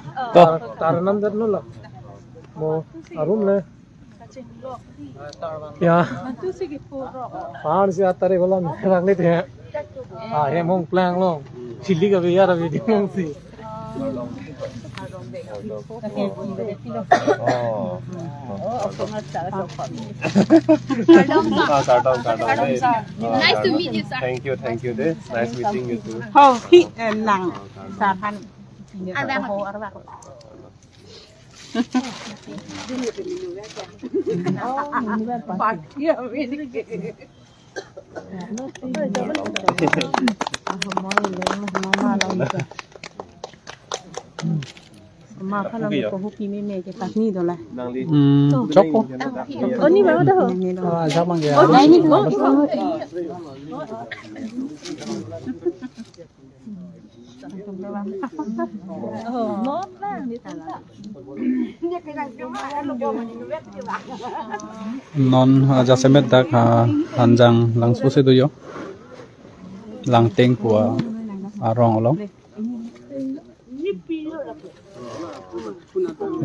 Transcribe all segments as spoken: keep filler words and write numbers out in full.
To. Tar, tar nam dat nulak. Mo arum le. Ya. Pan si atari bola merak le te. Ah, hem hong plang long. Chili ka biar abi di mong si. Oh. Ah, kardom, kardom. Nice to meet you, sir. Thank you, thank you, de. Nice meeting you too. Ho, hi, eh, nang. Sarhan. Ma pha lang ko hupi meme ke patni dola. Hmm, chokpo. Oh, ni ba udah. Ah, sama ya. Oh, ini. Oh, oh. Non, ah, jasemet dak, ah, Hanjang Langso si do yo. Langting pu arong along.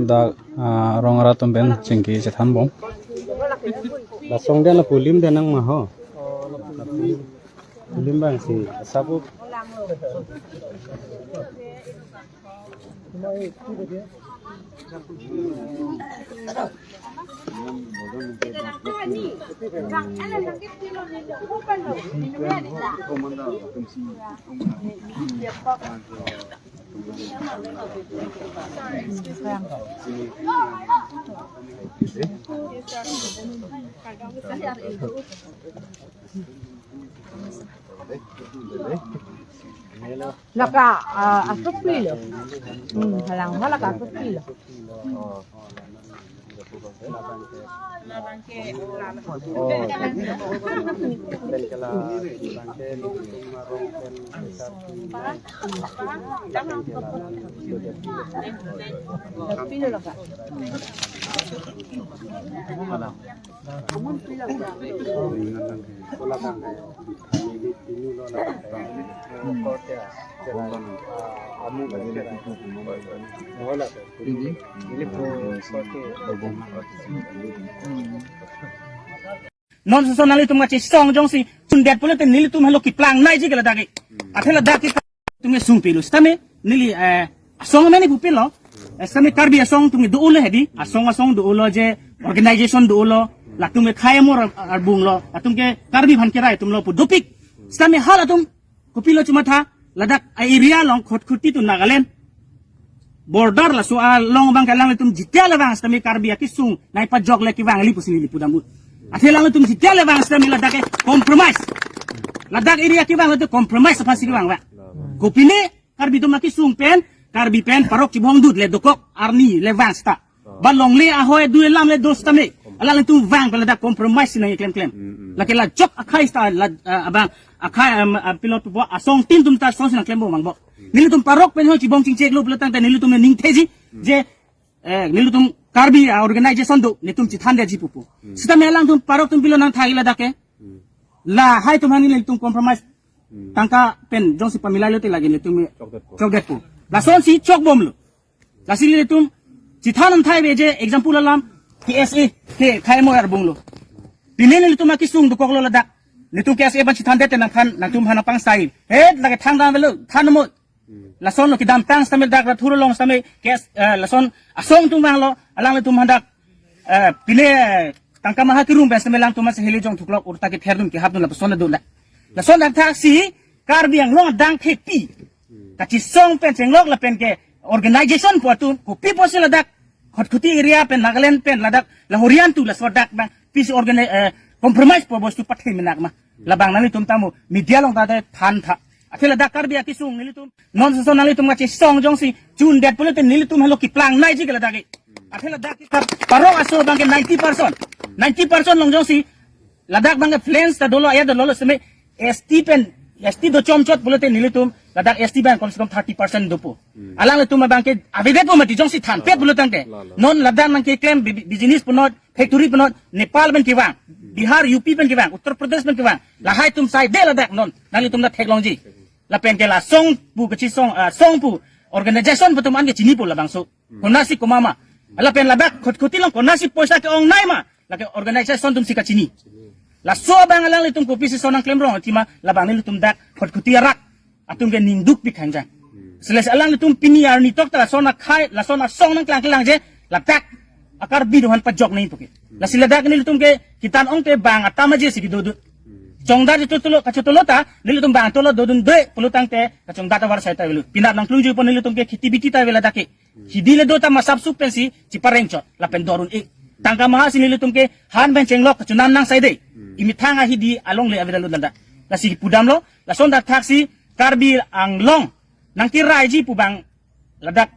Dak, ah, arong arat atum pen chingki chethan bom. Lasong dia lapu lim dia nang ma ho. Lim bang si sapu. Laka, ah, asopilo. Hmm, halang ho laka asopilo. Non soson nanglitum kachesong jongsi chundet pulote nelitum helo keplang nangji ke ladak ke. Athe ladak ke tum ke sungpilo. Sitame neli, eh, asong mene pupilo. Eh, sitame Karbi asong tum ke do-olo hedi. Asong asong do-olo je, organization do-olo. Latum ke khei amor ar-, arbunglo. Latum ke Karbi aphan kerai atumlo pu dopik. Sitame halatum kopilo chomatha, ladak a-area along Khatkhati to Nagaland border, laso along abang ke alanglitum jitia le vang sitame Karbi akesung nangpajok le kevang ili pusi neli pudam un. Athe alanglitum jitia le vang sitame ladak ke compromise. Ladak area kevang ladak compromise aphansi kevang vang. Kopine Karbi atum akesung pen, Karbi pen parok chibong dut le dokok arni le vang sita. Ba longle ahoi dui lam le do sitame. Alanglitum vang pen ladak compromise si nangklemklem. Mm, mm. Lake lajok akhai sita la, ah, abang akhai, um, ah, pilot po asong tin atum ta asongsi nangklem bom vangbo. Nelitum parok pen ho chibong chingchek lo pulo tangte nelitum ningtheji je, eh, nelitum Karbi, ah, organization do, nelitum chethande ji pupo. Hmm. Sitame alangtum parok atum pilo nangthai ladak ke. Hmm. Lahai atum aphan nelitum compromise Tangka pen jongsi pamilai lote lagi nelitum chokdetpo. Chokdetpo. Lasonsi chokbomlo. Lasi nelitum chethan an thai veje example alam K S A ke khai mo arbung lo. Pine nelitum akesung dokoklo ladak. Nelitum K S A aphan chethan det nangphan nangtum aphan nangpang style. He lake thang dam velo than mo. Lasonlo kedamtang sitame dak Rathur Ronghang sitame K S, eh, lason asong atum vanglo alanglitum hadak, eh, pine, eh, tangka maha kerum pen sitame alangtum masi heli jong thuklok urta kepherdun kehapdun lapuson adun dak. Lason dak thaksi Karbi Anglong adang thepi kachesong pen chenglok lapen ke organization pu atum kopi pusi ladak Khatkhati area pen Nagaland pen ladak lahorian tu laso dak bang pisi organi-, eh, compromise pu bostu pathe menak ma. Labang nanglitum ta mo media along ta than tha. Athe ladak Karbi akesung nelitum non soson nanglitum kachesong jongsi chundet pulote nelitum helo keplang nangji ke ladak ke. Athe ladak ke parok aso bang ke ninety percent. Ninety percent along jongsi ladak bang ke plains ta dolo aya dolo sitame S T pen S T do chomchot pulote nelitum ladak S T bang kom se kom thirty percent dopo. Alanglitum abang ke avedetpo mati jongsi thanpet pulo tangte. Lalo. Non ladak nangkeklem bi-, business punot, factory punot, Nepal pen kevang, Bihar, U P pen kevang, Uttar Pradesh pen kevang. Lahai atum sai de ladak non nanglitum ta theklongji. Lapen ke la song pu kachesong, ah, song pu organization pu atum an kechinipo labangso. Konatsi komat ma. Lapen ladak Khatkhati along konatsi poisa ke-ongnei ma. Lake organization atumsi kachini. Laso abang alanglitum kopisi son nangklemrong athema labang nelitum dak Khatkhati arat atum ke ning dukpik hangjang. Selesi alanglitum pini arni tok ta lason akhai, lason asong nangklang kelangji ladak a-Karbi do-an pajok nangji puke. Lasi ladak nelitum ke kitan ongte bang atam aje si kedodun. Chongdat chotolo, kachotolo ta nelitum bang tolo dodunde pulo tangte kachongdat avar sai ta avelo. Pinap nangklungjuipon nelitum ke kheti biti ta ave ladak ke. Hidi le do ta masap sup pensi cheparengchot lapen dor un-e. Tangka maha si nelitum ke han pen chenglok kachonan nang sai de. Emethang ahidi alongle avedetlo ladak. Lasi pudamlo, lason dak thaksi Karbi Anglong nangkeraiji pu bang ladak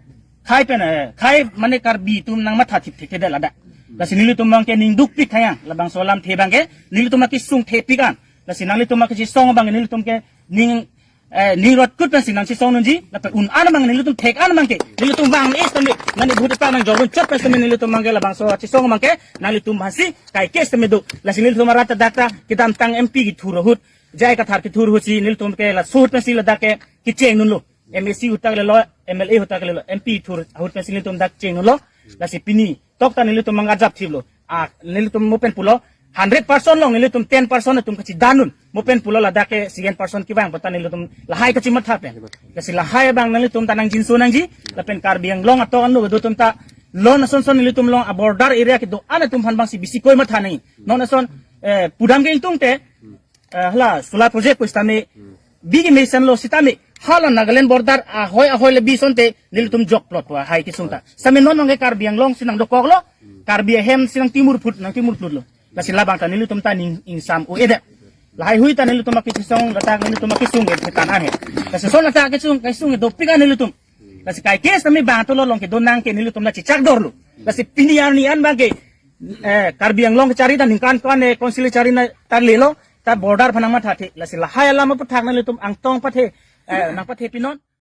khai pen, eh, khai mane Karbi atum nangmatha thip thekthedet ladak. Lasi nelitum abang ke ning dukpik khayang labangso alamthe abang ke nelitum akesung thepik an. Lasi nanglitum akechesong abang ke nelitum ke ning, eh, ning rotkut pensi nangchesong nangji lapen un an abang nelitum thek an abang ke nelitum vang es tame nani bhut ta nangjorun chot pen sitame nelitum abang ke labangso chesong abang ke nanglitum aphansi kaike sitame do. Lasi nelitum arat ta dak ta kedamtang M P kethur ahut, J I Kathar kethur ahutsi nelitum ke laso ahut pensi ladak ke kecheng dunlo. M A C ahut ta kalilo, M L A ahut ta kalilo, M P thur ahut pensi nelitum dak cheng dunlo. Lasi pini tok ta nelitum abang ajap thiplo. Ah, nelitum mo pen pulo hundred percent along nelitum ten percent atum kachedan dun. Mo pen pulo ladak ke second person kevang pu ta nelitum lahai kachematha pen. Lasi lahai abang nelitum ta nangjinso nangji lapen Karbi Anglong atok anlo do atum ta lon ason son nelitum along a-border area kedo-an atum aphan abangsi bisi koi matha nangji. Non ason, eh, pudam ke ingtungte, eh, hala solar project pu sitame bigi mesenlo sitame hala Nagaland border ahoi ahoi le bi asonte nelitum jok plot wa hai kesung ta. Sitame non abang ke Karbi Anglong si nangdokoklo, Karbi ahem si nangtimur phut, nangtimur phutlo. Lasi labang ta nelitum ta ning ingsam un-edet. Lahai hui ta nelitum akechesong ladak nelitum akesung ke ketan an he. Lasi son ladak kesung, kesung ke dopik an nelitum. Lasi kaike sitame bang tolo along kedo nang ke nelitum la chechak dorlo. Lasi pini arni an abang ke, eh, Karbi Anglong kechari ta ningkan ko-an, eh, council chari na ta lelo, ta border aphan nangmathathe. Lasi lahai alam aputhak nanglitum angtong pathe, eh, nangpathe pinon.